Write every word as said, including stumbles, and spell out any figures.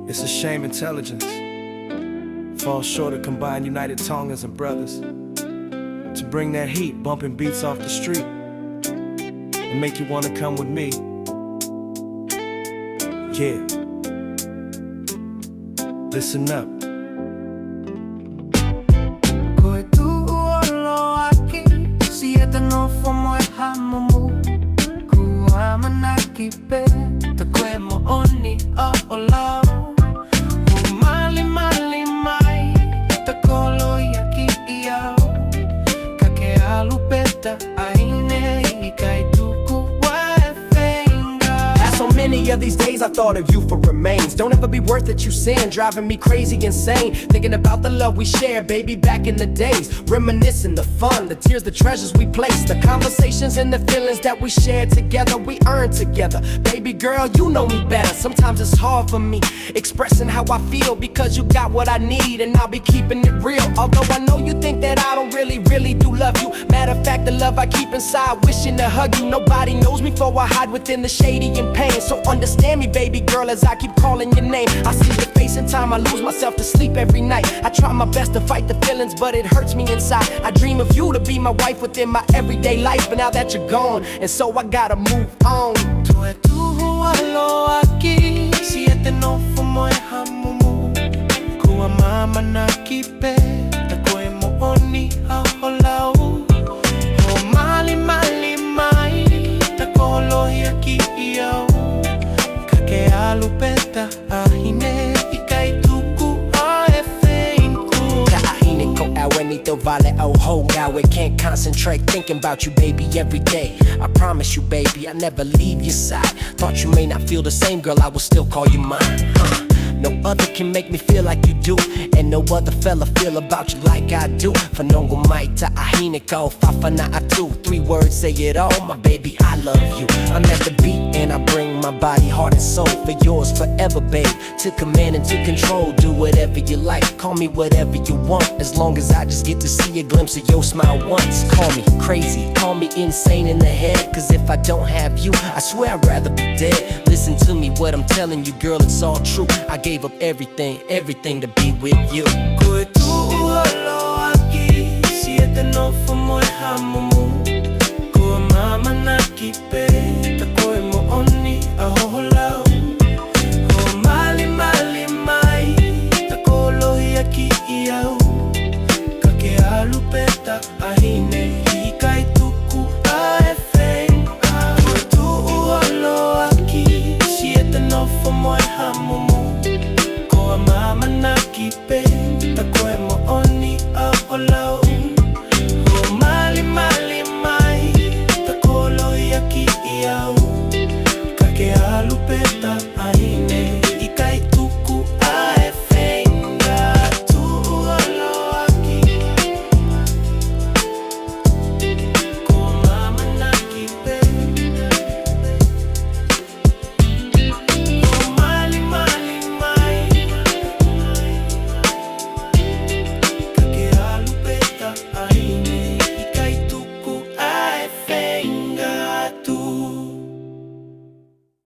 It's a shame intelligence falls short of combined united Tongans and brothers to bring that heat, bumping beats off the street, and make you wanna come with me. Yeah. Listen up. Ko e tuʻu ʻoloaki, siʻeta nofo mo e hamumu. Kuo ʻamanaki pē, ta ko e moʻoni ʻa hoʻo lau. Kuo malimali mai, ta koloiakiʻi au. Ka ke ʻalu pē ta ʻaʻahine, ʻikai tuku ʻa e feinga. As so many of these days I thought of you for remains. Don't ever be worth it, you sin, driving me crazy, insane. Thinking about the love we shared, baby, back in the days. Reminiscing the fun, the tears, the treasures we placed, the conversations and the feelings that we shared together, we earned together. Baby girl, you know me better. Sometimes it's hard for me expressing how I feel because you got what I need, and I'll be keeping it real. Although I know you think that I don't really, really do love you. Matter of fact, the love I keep inside, wishing to hug you. Nobody knows me, for I hide within the shady and pain. So understand me, baby girl, as I keep calling your name. I see your face in time, I lose myself to sleep every night. I try my best to fight the feelings, but it hurts me inside. I dream of you to be my wife within my everyday life, but now that you're gone, and so I gotta move on. Ko e tuʻu ʻoloaki, siʻeta nofo mo e hamumu. Kuo ʻamanaki pē, ta ko e moʻoni ʻa hoʻo lau. Kuo malimali mai, ta koloiakiʻi au. Ka ke ʻalu pē ta ʻaʻahine, ʻikai tuku ʻa e feinga. Ka ʻaʻahine ko au, ʻaneto vale ʻo hou ngāue. Can't concentrate thinking about you, baby, every day. I promise you, baby, I never leave your side. Thought you may not feel the same, girl, I will still call you mine. Uh, no other can make me feel like you do, and no other fella feel about you like I do. Fanongo mai, ta ʻaʻahine, kau fafana atu. Three words say it all, my baby, I love you. I'm at the beat and I bring my body, heart and soul for yours forever, babe. To command and to control, do whatever you like, call me whatever you want, as long as I just get to see a glimpse of your smile once. Call me crazy, call me insane in the head, 'cause if I don't have you, I swear I'd rather be dead. Listen to me, what I'm telling you, girl, it's all true. I gave up everything, everything to be with you. Ko e tuʻu ʻoloaki, siʻeta nofo mo e hamumu. Kuo ʻamanaki pē, ta ko e moʻoni ʻa hoʻo lau. Kuo malimali mai, ta koloiakiʻi au. Ka ke ʻalu pē ta ʻaʻahine, ʻikai tuku ʻa e feinga. Ko e tuʻu ʻoloaki, siʻeta nofo mo e hamumu.